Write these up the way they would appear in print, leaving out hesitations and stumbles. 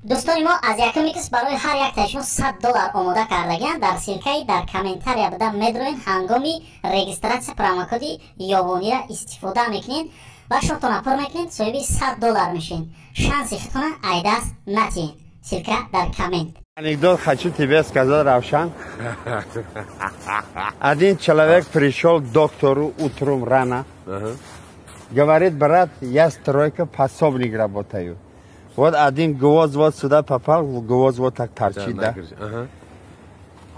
Дӯстони мо, аз якум икс барои ҳар яктаи шумо $100 омода кардагианд. Дар ссылка и дар комментария буда медроен, ҳангоми регистрация промокоди Ёвонира истифода мекунед ва шотона пур мекунед, соҳиби $100 мешед. Шанси худтона айдаст натиҳед. Ссылка дар коммент. Анекдот хочу тебе сказать, Равшан. Один человек пришел к доктору утром рано. Говорит: брат, я стройка, пособник работаю. Вот один гвоздь вот сюда попал, гвоздь вот так торчит, да?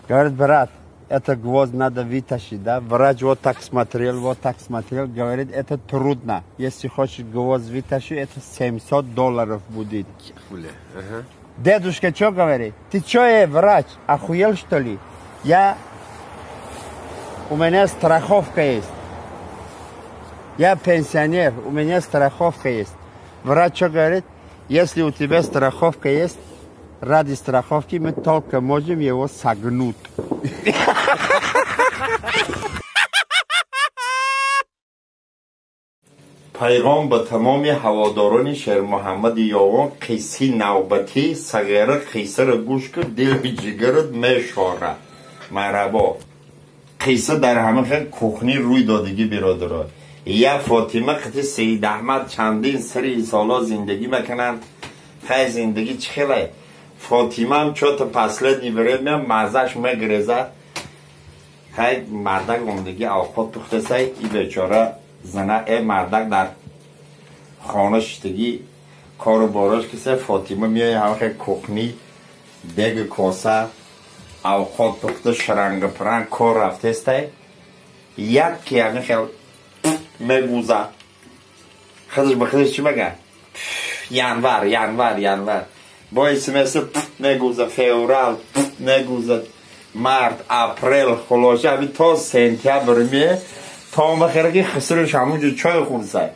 Говорит: брат, это гвоздь надо вытащить, да? Врач вот так смотрел, говорит: это трудно. Если хочешь гвоздь вытащить, это $700 будет. Дедушка что говорит? Ты что, врач, охуел, что ли? У меня страховка есть. Я пенсионер, у меня страховка есть. Врач что говорит? Если у тебя страховка есть, ради страховки мы только можем его согнуть. Пайғом ба тамоми ҳаводорони Шермуҳаммади Ёвон: қисси навбатӣ сағира, қиссаро гӯш кун, дилу ҷигарат мешорад. Марабо, қисса дар ҳама хел кухни рӯй додагӣ, биродаро. Я Фотима қити Саид Аҳмад чандин сири соло зиндагӣ мекунанд. Хай, зиндагӣ чӣ хеле, Фотимаам чё-то последний время маззаш мегирезад. Хай, мардак омдагӣ авқот пухтасай, и бечора зана, э мардак дар хона шиштагӣ, кору борош киса. Фотима меои, ҳамахе кухни деги коса авқот пухта, шаранга пиранг кор рафтестай. Як ки ҳамин хел мегуза, худаш ба худаш чӣ мега? Январ, январ, январ, бо смс мегуза, феврал мегуза, март, апрел, хулоса ҳамин то сентябр мее, то махираки хисрӯш ҳамунҷо чой хӯрсай.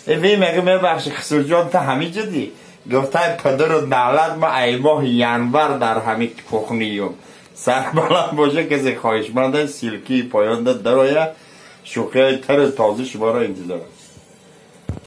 Ви мега: мебахши, хисрӯҷон, та ҳамиҷа ди? Гуфтай: падару давлат, ма ай моҳи январ дар ҳами кухниюм. Сарбаланд боша. Касе хоҳишманда, ссылка и поёнда дароя, шӯхиҳои тару тоза шуморо интизор аст.